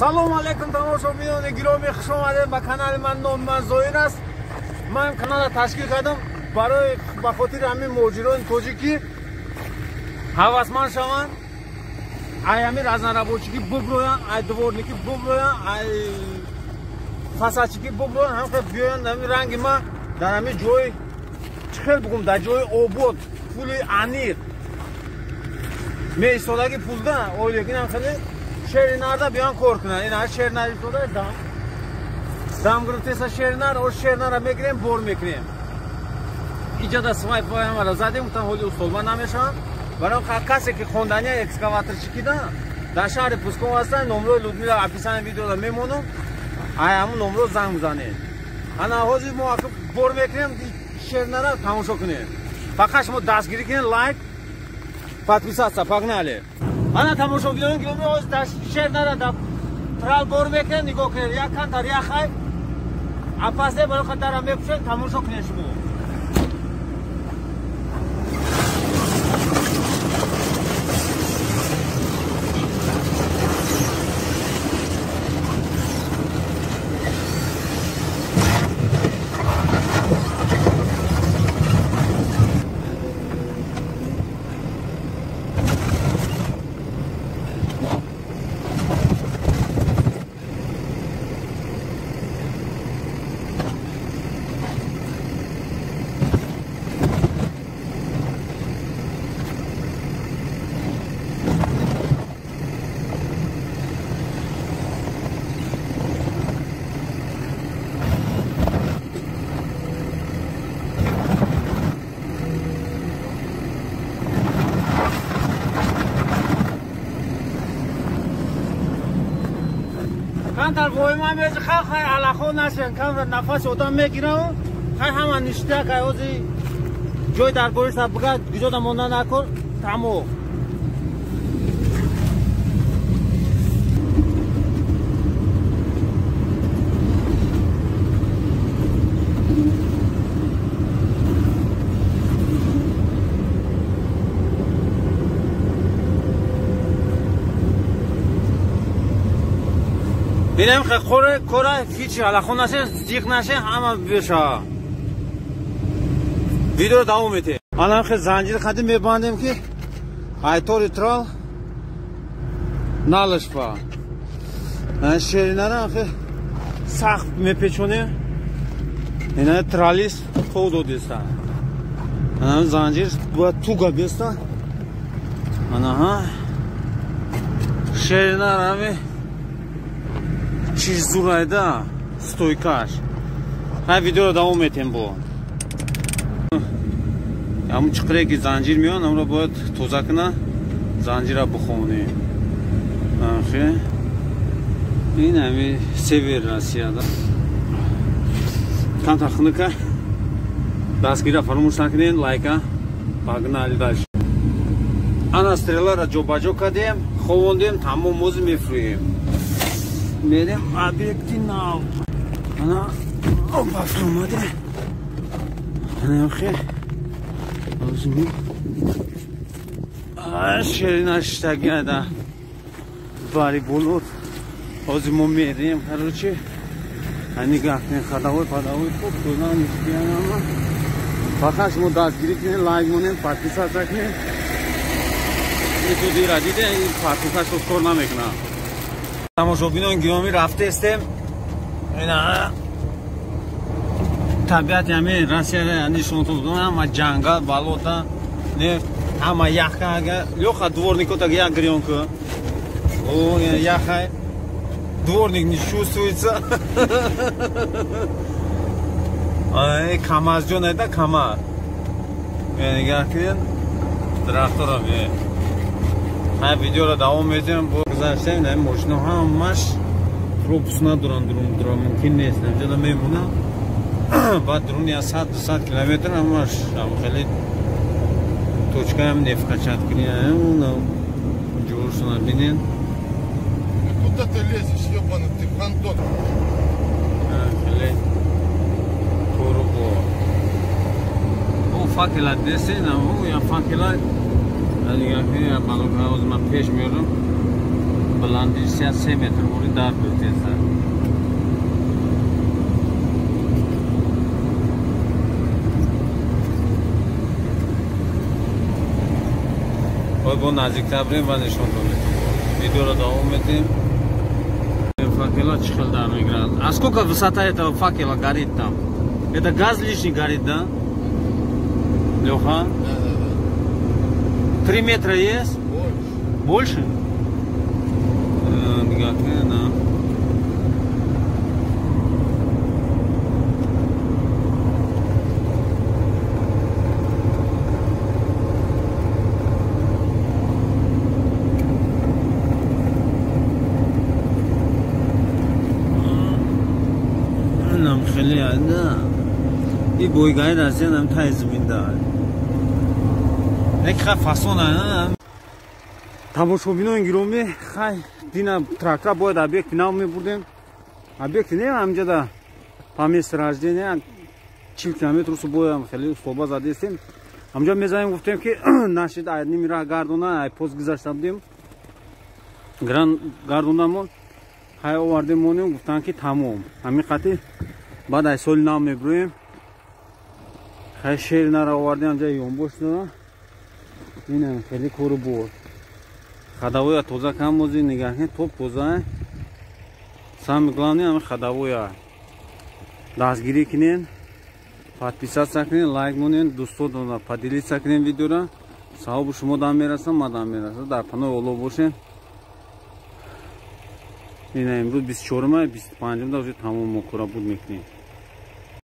Салом алейкум тамошобинони гиромӣ, хуш омадед ба канали ман. Номи ман Зоир аст. Ман каналро ташкил кардам барои ба хотири ҳамин муҳоҷирони тоҷикӣ ҳавасманд шаванд, ай ҳамин разнорабочикӣ буброянд, ай дворникӣ буброянд, ай фасадчикӣ буброянд, ҳам биёянд ҳамин ранги ман дар ҳамин ҷои чӣ хел бигӯм, дар ҷои обод, пули аниқ меистодаги пулда ойлекин ҳам хеле шеринарда биён кор кунанд. Ин шеринар истода дам дам гирифтеса шеринар, о шеринара мегирем, бор мекунем. Иҷода свайп ҳамара задем, гуфтан ҳоли устодман намешавам. Барои касе ки хондани экскаваторчикида дар шаҳри Пусков ҳастанд, номрои Людмила описание видеода мемонам, ай ҳамун номро занг бизанед. Ана ҳозир мо бор мекунем, шеринара тамошо кунем. Фақат шумо дастгирӣ кунед, лайк, подписаться, погнали. Ана тамошобинони гиромӣ, ҳозир дар шеринара дар трал бор мекунем, нигоҳ кунед, як кантар яхай апасне барои хатара мепӯшед, тамошо кунед шумо. Кантар воима мези хай хай алахо нашен, кантар нафаси одам мегирам, хай ҳама ништяк, ай ози ҷой дар бориш буга гиҷода монда накун, тамом. Бинем хе хоре кора ҳеч алахо наше, зиқ наше, ҳама беша. Видео давом метем. Анам хе занҷир хади мебандем ки айтори трал налашпа. Шеринара хе сахт мепечонем. Ина тралис тов додеста. Анам занҷир бояд туга беста. Анаҳа. Шеринара ами чиз зурайда стойкаш. Ҳай видеоро давом метем бо. Ҳамун чиқире ки занҷир меён, ҳамро бояд тоза куна, занҷира бихонем. Ахе. Ин ҳами север Россияда. Камтар хунука. Дастгирира фаромӯш накунед, лайка. Погнали дальше. Ана стреларо ҷобаҷо кардем, ховондем, тамом мози мефурӯем. Мерем объекти нав. Ана опа фуромаде. Ана хе. Озми. А шерина штагада. Бари болот. Ози мо мерем, короче. Ани гафне ходовой, подовой, хуб куда ништяк. Фақат шумо дастгирӣ кунед, лайк монед, подписаться кунед. Ин тудира диде, ин подписаться кор намекунад. Тамошобинони гиромӣ, рафтестем. Ина табиати ҳамин Россияра нишонтон додам, ҳама ҷангал, болота, нефт, ҳама яха. Ага Лёха дворникота як грёнка. О, яха. Дворник не чувствуется. Ай, КамАЗ ҷон айда КамАЗ. Нигоҳ кунед, дарахтора бе. Ҳай видеоро давом медиҳем. Бо гузаштем, ин мошино ҳамаш пропуск надоранд, дурум мумкин нест. Инҷода мемонам. Баъд дуруни аз 100-200 километр ҳамаш хеле точкаам нефт качать кунӣ. Ҷоршона бинед. Куда ты лезешь, ёбаный ты гандон? Хеле корубо. О, факела десен, о, я факела. Нигоҳ кунед, балокҳо ман пеш меорам. Баланди 3 метр бори дар гирифтеса. Ой, бо наздиктар бирем ва нишон додем. Видеоро давом медиҳем. Факела чӣ хел дар мегирад? А сколько высота этого факела горит там? Это газ лишний горит, да? Леха? Да, да, да. 3 метра есть? Больше. Больше? Да. Нам хеле, да. И бойгаи Россия нам тай зиминда. Нек фасона. Тамошобинои гиромӣ, хай дина трактора бояд объекти нав мебурдем. Объекти не ҳамҷада по месту рождения 40 километр усу боям хеле устоба задестем. Ҳамҷа мезанем, гуфтем ки нашид ай ними раҳ гардона, ай пост гузашта будем. Гран гардонамон хай овардем монем, гуфтан ки тамом. Ҳамин қати баъд ай соли нав мебурем. Хай шер нара овардем ҳамҷа ёнбош дона. Инам хеле кору буд. Ходовоя тоза кам мози нигаҳ кунед, топ тоза. Самое главное ҳамин ходовоя. Дастгирӣ кунед, подписаться кунед, лайк монед, дӯстотонро поделиться кунед видеоро. Савоби шумо дам мерасад, ма дам мерасад. Дар паноҳи Аллоҳ бошед. Ина имрӯз 24-ма, 25-м да уже тамом мо кора буд мекунем.